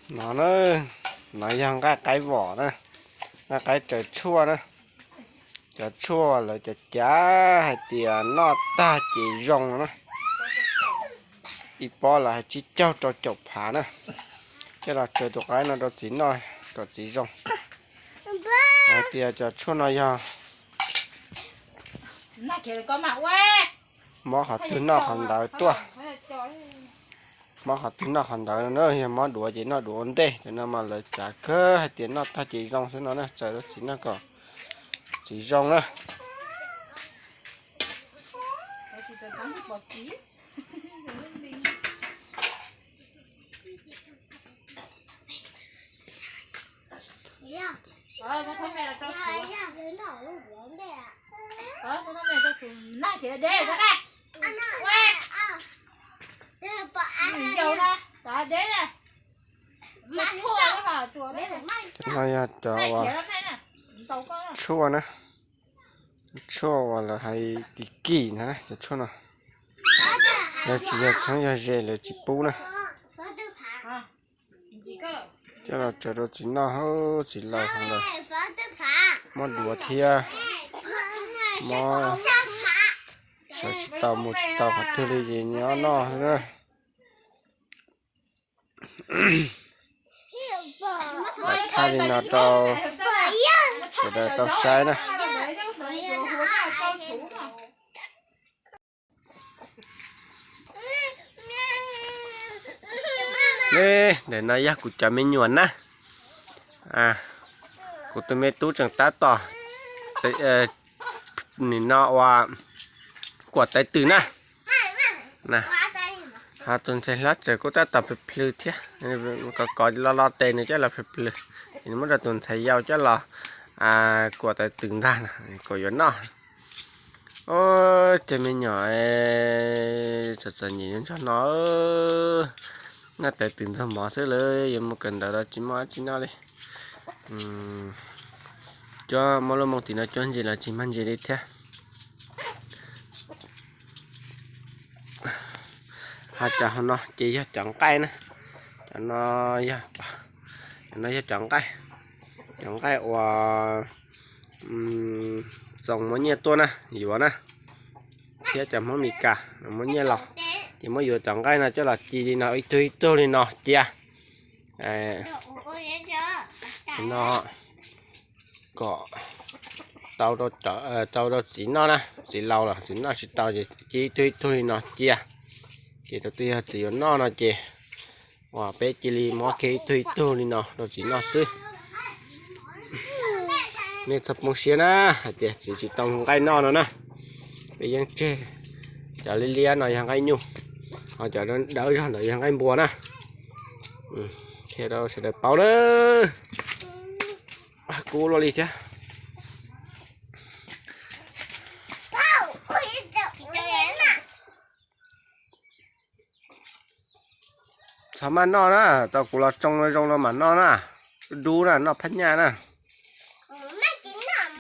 No na, no yog nqaij qaib vom na, nqaij qaib tsaws tshuaj na. Cov tshuaj lawv cav cav hais tias noj tag ces zoo no na. Ib pob lawv hais tsib caug rau caum phav na. Coj los tsaws tus qaib no rau txiv noj kom txiv zoo. Hais tias cov tshuaj no yog mob qhov twg noj qhov ntawd tuaj. Mob qhov twg noj qhov ntawd na, yog mob duav ces noj duav ua ntej. Cov no mas lawv cav kawg hais tias noj tag ces zoo xwb no na, tsaws rau txiv noj kom txiv zoo na. Cov no yog cov uas tshuaj na, tshuaj uas lawv hais kim kim na, cov tshuaj no lawv tsis yog txheeb yog ze lawv tsis pub na. Coj los tsaws rau txiv noj, txiv laus lawm, mob duav thiab, mob sawv tsis tau mus tsis tau qhov twg li ces nyob noj xwb na. Thaij li no rau sawv daws tau saib na. Ne, ntawm no yog kuv cov me nyuam na. Kuv tus me tub tseem tab tom nim no ua kuam tawv twm na. Ho tus ntxhais hlob tseem kuj tab tom plhws plhws thiab, kov kov lo lo tes nws coj los plhws plhws, es nws muab rau tus ntxhais yau coj los kuam tawv twm ntag, kuam yuav noj. Ub, cov me nyuam txom txom nyem nyob ntsog no, noj tawv twm ntxuag mov xwb lawm, yuav mus kawm ntawv los tsis muaj dab tsi noj li. Cuab muab lub moo tim no cuab ntsis los tsis mag ntsis li thiab. Ho cov hauv no ces yog cov nqaij na. Cov no yog, cov no yog cov nqaij, cov nqaij uas Txoos muab nyiaj tuaj na, yuav na, thiab cov Hmoob Mes Kas muab nyiaj los, ces muab yuav cov nqaij no coj los ci li no ib tug ib tug li no cia no kom tau rau txiv noj na, txiv laus los txiv noj tsis tau ces ci ib tug ib tug li no cia. Ces tus twg yog txiv yuav noj no ces uas peb cia li muab kiag ib tug ib tug li no rau txiv noj xwb. Nej txhob poob siab na, hais tias txiv tsis tau nqaij noj no na. Peb yeej tseg cov liab liab no yog nqaij nyuj, ho cov dawb zog ntawd yog nqaij npua na. Qhia rau sawv daws paub na. Kub luaj li thiab. Txhob maj noj na, tau kuv los tsoo zoo no mam noj na. Dub na, noj phab nyaj na.